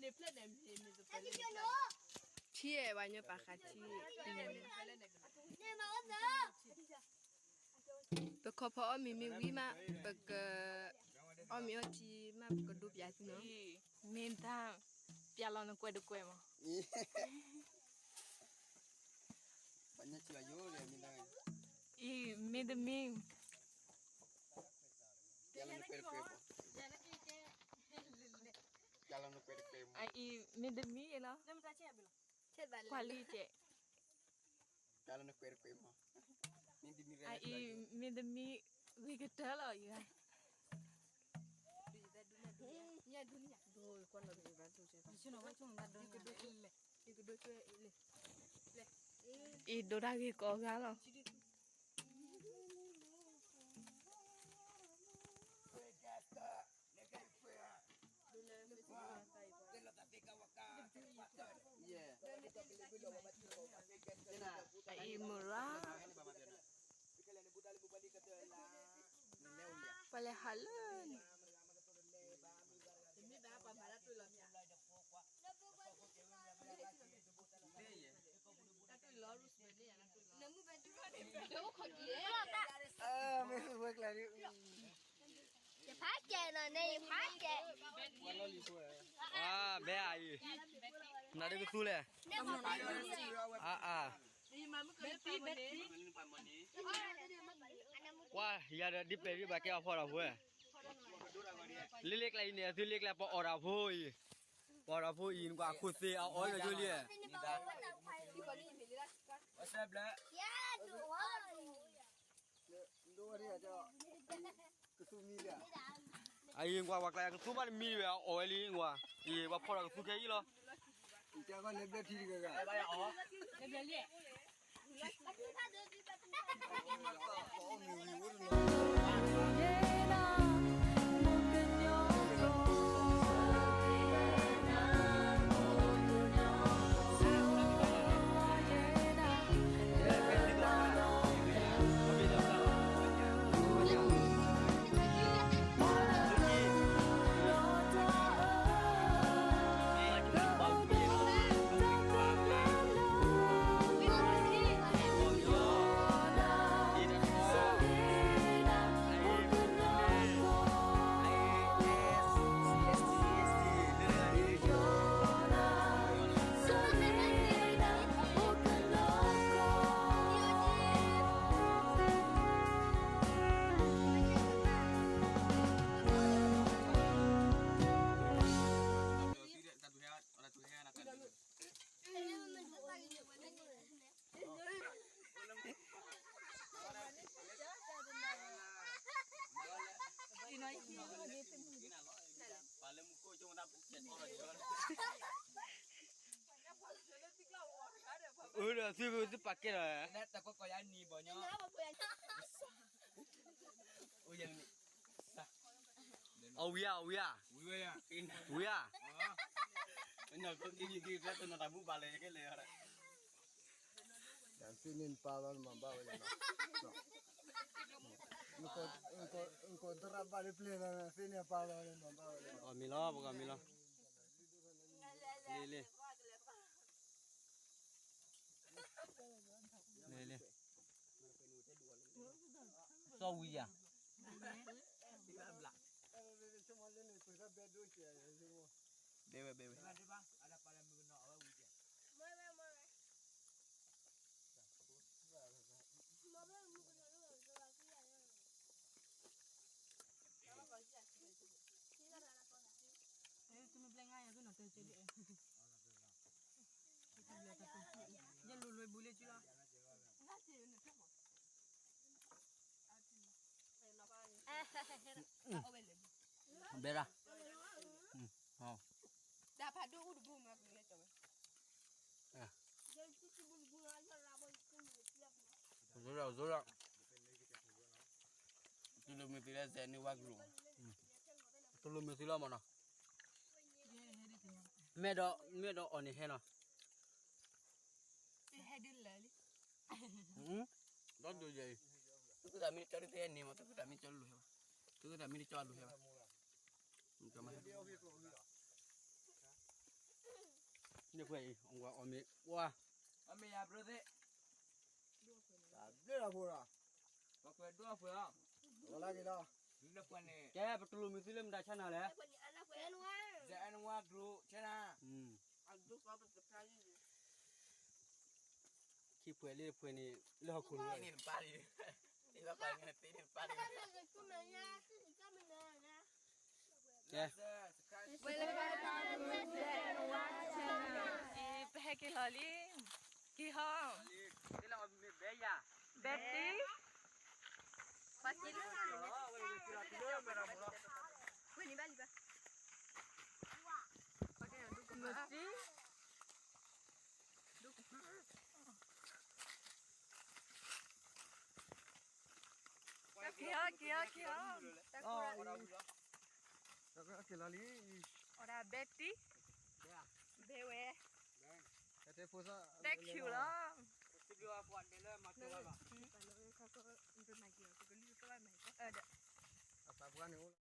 ထံၣ်အဲၣ် ပှၤညီပာ်ဃာ်ထံၣ်, ပခီဖီအီၣ်မ့ၤမ့ၢ်ဝံၤမး ပကအီၣ်မ့ၤအီထံမး ပကဒိပျးသုနီၤ, မ့ၢ်တၢ် ပျးလီၤနကွဲးတကွဲးမး, အံၤ မ့ၢ်တမ့ၢ် အံၤ မ့ၢ်တမံၤလီၤ, ကွၢ်လံကဲး, အံၤ မ့ၢ်တမံၤ ဂ့ၤကတၢၢ်လီၤအံၤ, အံၤဒိၣ်တၢ်ဂ့ၤကိးဂၤလီၤ. အံၤမရၤ, ပှၤလဲၤဟးလၢန့ၣ် မ့ၢ်ဝဲကျဲဒ် ယဖးကဲနီၤန့ၣ် ယဖးကဲ, ဘဲအံၤ, နဒုးကသူလဲၣ်, အါအါ, ကွၢ် ယၤဒီးဒ်ပဲာ်ဒံးဘၣ်ကဲအီၤဖီၣ်ဒီးဖိ, လ့လ့ကျဲအံၤန့ၣ် အသုလ့ကျဲပအီၣ်ဒီးဖိအံၤ, ပအီၣ်ဒီးဖိအံၤ နကွၢ်ခိၣ်သ့အအီၣ်လၢယိလံ, အံၤကွၢ်ပှၤကျါယကသူဘၣ်တမံၤဝဲ အအီၣ်ဝဲလံကွၢ်, အံၤ ပှၤဖီၣ်ဒီးကသူခဲအံၤလီၤ. အၢဒီးသုသုပာ်ကဲဒီး တၢ်ကွၢ်ကွၢ်ယါနံၤဘီညီ အဝံၤဧါ အဝံၤဧါ ဝံၤဧါ နီၢ်ခိကံနံၤကံဖျဲတနီၤတၢ်မူဘၣ်လဲၣ်ကဲလဲၣ် တၢ်သ့န့ၣ်နပာ်လီၤနမၤဘၣ်ဝဲလဲၣ်နီၤ, နကိးသရၣ်ဘၣ်လၢပျဲၢ်လီၤ သ့န့ၣ်ပာ်လီၤနမၤဘၣ်ဝဲလဲၣ်, ပကီၢ်မံၤလီၤ ပကီၢ်မံၤလီၤ, လံ လံ လံ လံ စီၤဝံၤယၤ ဘဲဝဲ ဘဲဝဲ ဘဲဒၣ် တၢ်ဖးဒိၣ်အူတဘူၣ်မး ပကလဲၤကၠီဝဲ ဒိၣ်ဒိၣ်ဒိၣ်ဒိၣ်, တူၢ်လိာ်မုာ်သံလၢဇဲန့ၣ်ဝါကရူၢ်, တူၢ်လိာ်မုာ်သံလီၤမးနီၤ, မ့ၢ်ဒီး မ့ၢ်ဒီးအီၤန့ၣ်ဟဲနီၤ, ဟဲဒ်လဲၣ်လံ, ဒီးဒိၣ်ယဲၢ်အံၤ, သုကတၢ်မ့ၢ်တကၠီဒ်တဟဲန့ၣ်မး သုကတၢ်မ့ၢ်တကၠီလိာ်ဟဲဘၣ်, သုကတၢ်မ့ၢ်တကၠီလိာ်ဟဲဘၣ်, မ့ၢ် ဖှဲးအံၤ အဝဲအီၣ်မ့ၤ ဝါ အီၣ်မ့ၤယၤ ဘြိသ့ၣ် တၢ်ဘျုးလီၤဖိဒီး ပှၤကွဲးဒိၣ်အီၣ်ဖှဲးအီၤ လီၤလၢက့ၤလီၤ လၢဖှဲးန့ၣ် ကဲ ပတလူၤမံၤသုလၢမတၤ channel လဲၣ် The N one Group channel ခံဖှဲးလၢဖှဲးန့ၣ် လၢဟီၣ်ခိၣ်န့ၣ် ကဲ ပဟဲက့ၤလီၤလံ က့ၤဟီ ဘဲတံ မတံ က့ၤဟီ က့ၤဟီ က့ၤဟီ က့ၤလီၤလံ အီၣ်ဒၣ်ဘဲတံ ဘဲဝဲ တဲခိၣ်လီၤ တဲခိၣ်လီၤ